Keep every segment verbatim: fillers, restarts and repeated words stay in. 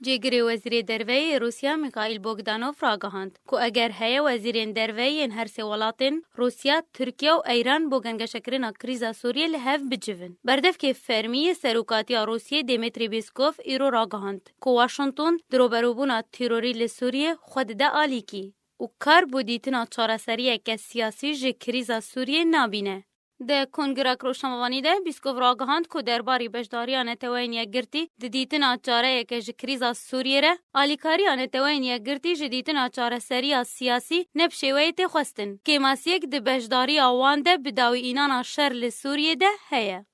Cêgirê Wezîrê Derve yê Rûsya Mikhail Bogdanov ragihand ku eger heye wezîrên derve yên her sê welatên Rûsya, Tirkiye û Eyran bo gengeşekirina krîza Sûriyê li hev bicivin. Berdevkê fermî yê Serokatiya Rûsiyê Dmitry Peskov îro ragihand ku Washington di roberûbûna terorî li Sûriyê xwe dide alîkî û kar bo dîtina çareseriyeke siyasî ji krîza Sûriyê nabîne. Di kongrek rojnamevanî de Peskov ragihand ku derbarî beşdariya Neteweyên Yekgirtî di dîtina çareyeke ji krîza Sûriyê re, alîkariya Neteweyên Yekgirtî ji dîtina çareseriya siyasî ne bi şêweyê tê xwestin. Kêmasiyek di beşdariya wan de bi dawî înana şer li Sûriyê de heye.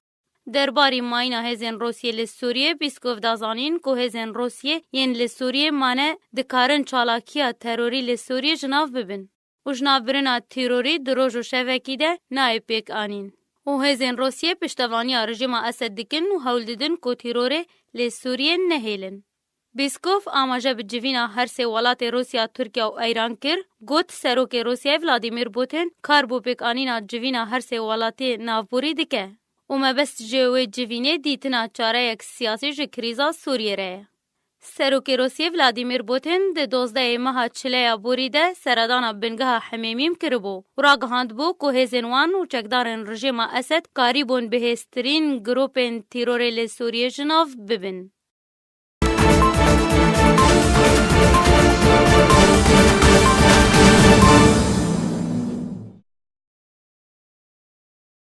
Derbarî mayîna hêzên Rûsiyê li Sûriyê, Peskov da zanîn ku hêzên Rûsiyê yên li Sûriyê mane dikarin çalakiya terorî li Sûriyê ji nav bibin û jinavbirina terorî di roj û şevekî de nayê pêk anîn û hêzên Rûsiyê piştevaniya rejîma Esed dikin û hewl didin ku terorê li Sûriyê nehêlin. Peskov amaje bi civîna her sê welatê Rûsya, Tirkiye û Eyran kir, got, Serokê Rûsiyê Vladimir Putin kar bo pêkanîna civîna her sê welatê navborî dike û mebest ji wê civînê dîtina çareyek siyasî ji krîza Sûriyê re ye. Serokê Rûsiyê Vladimir Putin di dozdehê meha çileya borî de seredana bingeha Hemêmîm kiribû û ragihandibû ku hêzên wan û çekdarên rejîma Esed karîbûn bihêztirîn grûpên terorê li Sûriyê ji nav bibin.